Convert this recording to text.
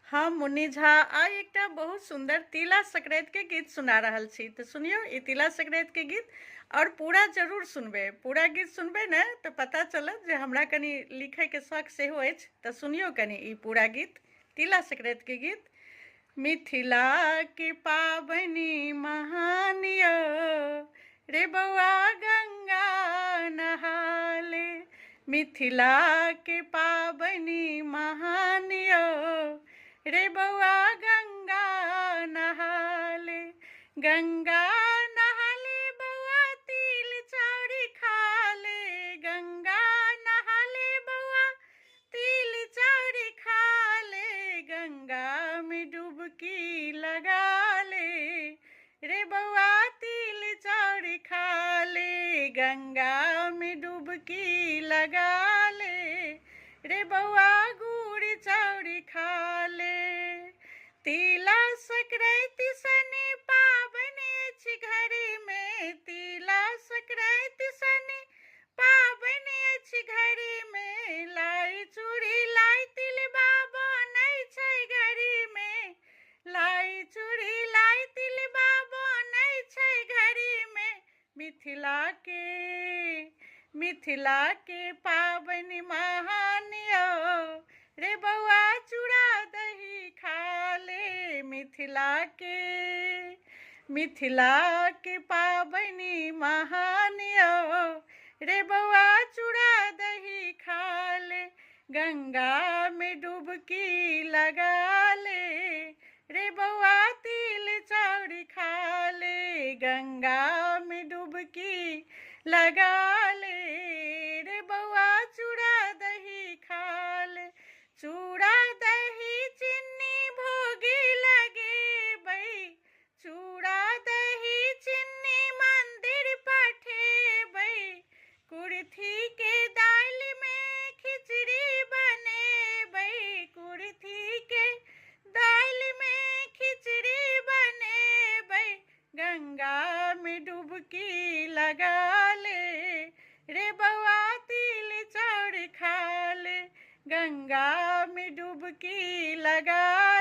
हम मुन्नी झा आइ एकटा बहुत सुंदर तिला संक्रांति के गीत सुना रहल छी। तो सुनियो ई तिला संक्रांति के गीत और पूरा जरूर सुनबे। पूरा गीत सुनबे ने तो पता चलत जे हमरा कनी लिखे के शौक सेहो अछि। तो सुनियो कनी ई पूरा गीत, तिला संक्रांति के गीत। मिथिला के पाबनि महान यो रे बौआ गंगा नहाले। मिथिला के पाबनि महान यो रे बौआ गंगा नहाले। गंगा नहाले बौआ तिल चौरी खाले। गंगा नहाले बौआ तिल चौरी खाले। गंगा में डुबकी लगा ले रे बौआ तिल चौरी खाले। गंगा में डुबकी लगा ले रे बौआ गुड़ चौरी खाले। तिला संक्रांति शनि पाबनि अछि घड़ी में। तिला संक्रांति शनि पाबनि अछि घड़ी में। लाई चूड़ी लाई तिलबा बनै छै घड़ी में। लाई चूड़ी लाई तिलबा बनै छै घड़ी में। मिथिला के पाबनि महान यो रे बौआ चूड़ा दही खाले। मिथिला के पाबनि महान यो रे बौआ चूड़ा दही खाले। गंगा में डुबकी लगा ले रे बौआ तिल चौरी खाले। गंगा में डुबकी लगा ले रे बौआ चूड़ा दही खाले। चूड़ा दही चिन्नी भोगी लगेबै। चूड़ा दही चिन्नी मंदिर पठेबै। कुर्थी के दालि में खिचड़ी बनेबै। कुर्थी के दालि में खिचड़ी बनेबै। गंगा में डुबकी लगा ले रे बौआ तिल चाउर खाले। गंगा में डुबकी लगा